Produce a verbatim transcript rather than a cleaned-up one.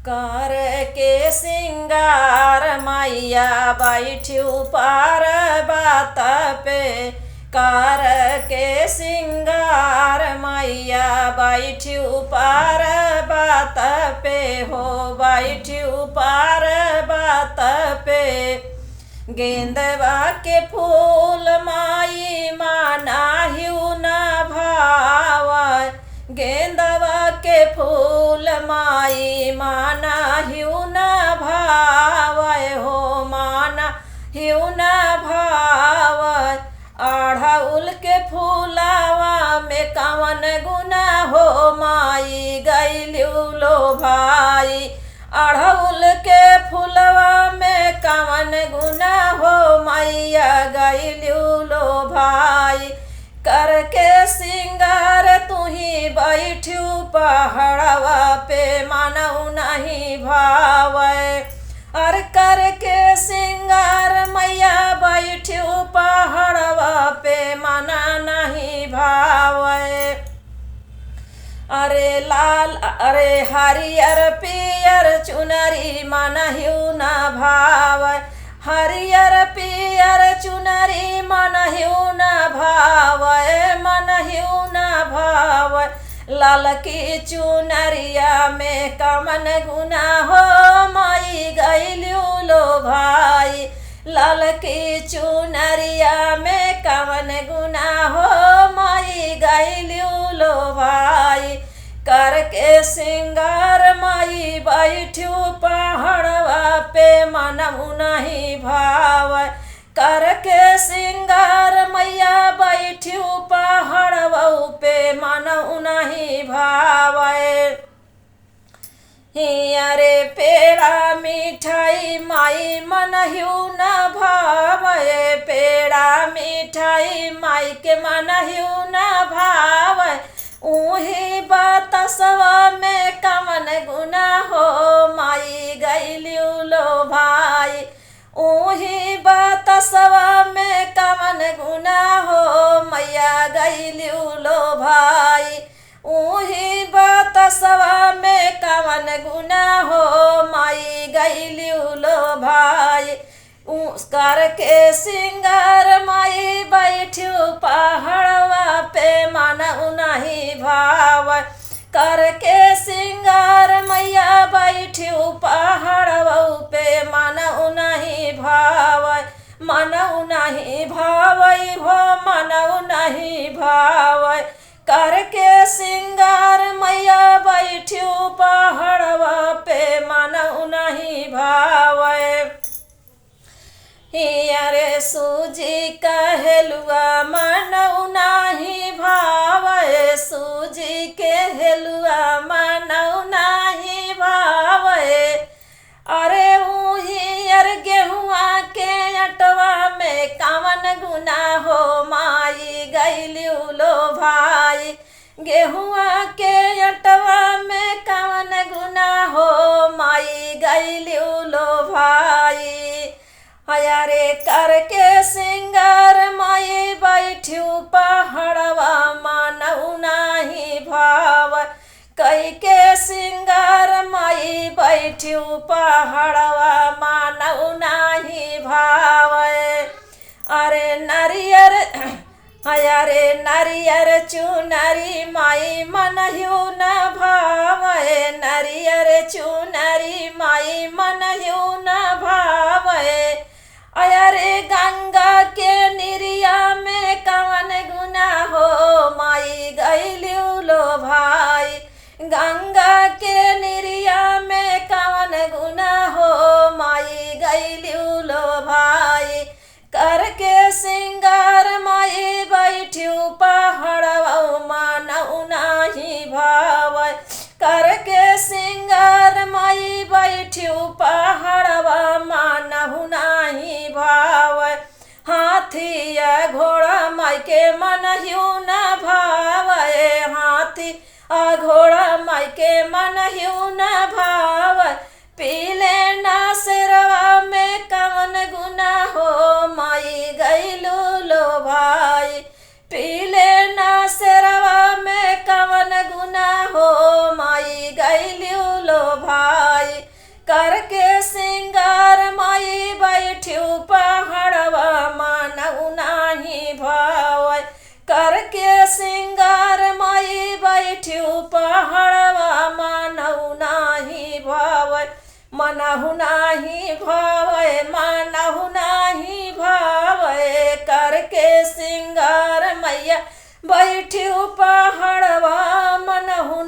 करके सिंगार मैया बैठ्यू पर्वत पे, करके सिंगार मैया बैठ्यू पर्वत पे हो, बैठ्यू पर्वत पे। गेंदवा के फूल माई मानहिउ न भावै, गेंदवा के फूल माई मानहिउ न भावै हो, मानहिउ न भावै। अड़हुल के फूलवा में कवन गुना हो माई गइल्यू लोभाई, अड़हुल के फूलवा में कवन गुना हो मैया गइल्यू लोभाई। करके सिंगार तुही बैठ्यू पहाड़वा पे मनऊ नहीं भावै। अरे करके सिंगार मैया बैठ्यू पहाड़वा पे मन नहीं भावै। अरे लाल, अरे हरियर पियर चुनरी मनहिउ न भावै, हरियर पियर चुनरी मनहिउ न भावै, मनहिउ न भावै। ललकी चुनरिया में कवन गुना हो माई गइल्यू लोभाई, ललकी चुनरिया में कवन गुना हो माई गइल्यू लोभाई। करके सिंगार माई बैठ्यू पहाड़वा पे मनऊ नहीं भावै, करके सिंगार मैया बैठ्यू पहाड़वा पे मनऊ नहीं भावै। हिया रे पेड़ा मिठाई माई मनहिउ न भावै, पेड़ा मिठाई माई के मनहिउ न भावै। ऊही बतसवा में कवन गुना हो माई गइल्यू लोभाई, ऊही बतसवा में कवन गुना हो मैया गइल्यू लोभाई। ऊही बतसवा में कवन गुना हो माई गइल्यू लोभाई। ऊ करके सिंगार माई बैठ्यू पहाड़वा पे मनऊ नहीं भावै, करके सिंगार मैया बैठ्यू पहाड़वा पे मनऊ नहीं भावै, मनऊ नहीं भावै हो मनऊ नहीं भावै। करके सिंगार मैया बैठ्यू पहाड़वा पे मनऊ नहीं भावै। हिया रे सूजी के हलुआ मनऊ नाही भावै, सूजी के हलुआ मनऊ नाही भावै। अरे ऊही अरे गेहुआ के अटवा में कवन गुना हो माई गइल्यू लोभाई, गेहुआ के अटवा में कवन गुना हो माई गइल्यू लोभाई। हया रे करके सिंगार माई बैठ्यू पहाड़वा मनऊ नाही भावै, कइके सिंगार माई बैठ्यू पहाड़वा मनऊ नाही भावै। अरे नरियर, हया रे नरियर चुनरी माई मनहिउ न भावै, नरियर चुनरी माई मनहिउ न भावै। अरे गंगा के निरिया में कवन गुना हो माई गइल्यू लोभाई, गंगा के निरिया में कवन गुना हो माई गइल्यू लोभाई। करके सिंगार माई बैठ्यू पहाड़वा मनऊ नाही भावै, करके सिंगार माई बैठ्यू पहाड़वा मनऊ नाही भावै। हाथी आ घोड़ा माई के मनहिउ न भावै, हाथी आ घोड़ा माई के मनहिउ न भावै। पीले ना सेरवा में कवन गुना हो माई गइल्यू लोभाई, पीले ना सेरवा में कवन गुना हो माई गइल्यू लोभाई। करके सिंगार माई बैठिउ पहाड़वा, मनहु नाही भावै। करके सिंगार माई बैठिउ पहाड़वा, मनहु नाही भावै। मनहु नाही भावै, मनहु नाही भावै। करके सिंगार मैया बैठिउ पहाड़वा, मनहु